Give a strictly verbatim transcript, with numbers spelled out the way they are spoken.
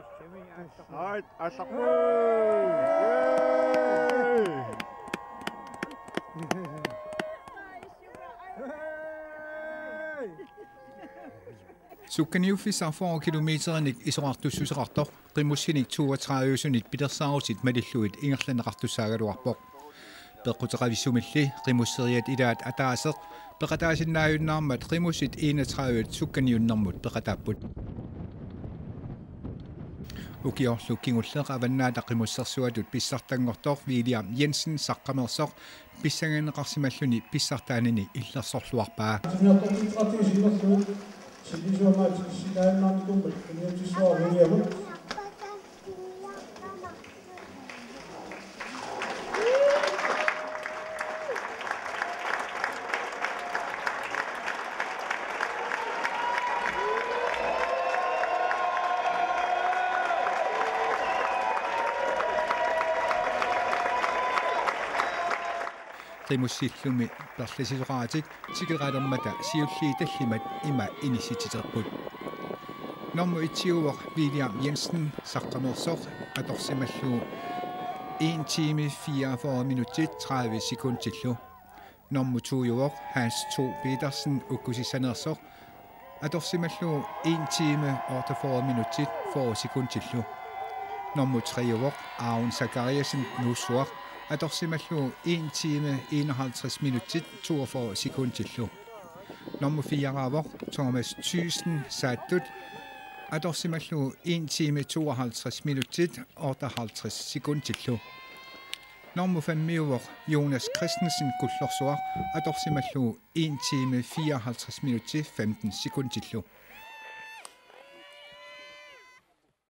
Aarit, aallaqqu. Sukkaniuffissaq fyrre kilometerinik isorartussuseqartoq qimussinik toogtredive-sunit pilersaarutit malillugit ingerlanneqartussaagaluarpoq. Peqquteqavissumilli qimusseriat ilaat ataaseq peqataasinnaajunnaarmat qimussit enogtredive sukkaniunnermut peqataapput. Ukiorlu kingulleq Avannaata Qimussersuatut pissartanngortoq William Jensen Saqqameersoq pissanganneqarsimalluni pissartaanini illersorluarpaa. Seniortortitsiqartigu sinnerlugu sillisuamaat sinaannaarnikuummat uniutissuara Williamut. Qimussillumi perlisisoqaratik tikeralermata siulliit tallimat ima inissitsiterput. Nummer et-iuvoq William Jensen Saqqameersoq atorsimallugu en time fireogfyrre minutsit tredive sekundillu. Nummer to-iuvoq Hans Thor Petersen Ukkusissaneersoq atorsimallugu en time otteogfyrre minutsit fyrre sekundillu. Nummer tre-iuvoq Aaron Zachariasen Nuussuaq atorsimallugu en time enoghalvtreds minutsit toogfyrre sekundillu. Nummer fire-iuvoq Thomas Thyssen Saattut atorsimallugu en time tooghalvtreds minutsit otteoghalvtreds sekundillu. Nummer fem-iuvoq Jonas Christensen Kullorsuaq atorsimallugu en time fireoghalvtreds minutsit femten sekundillu.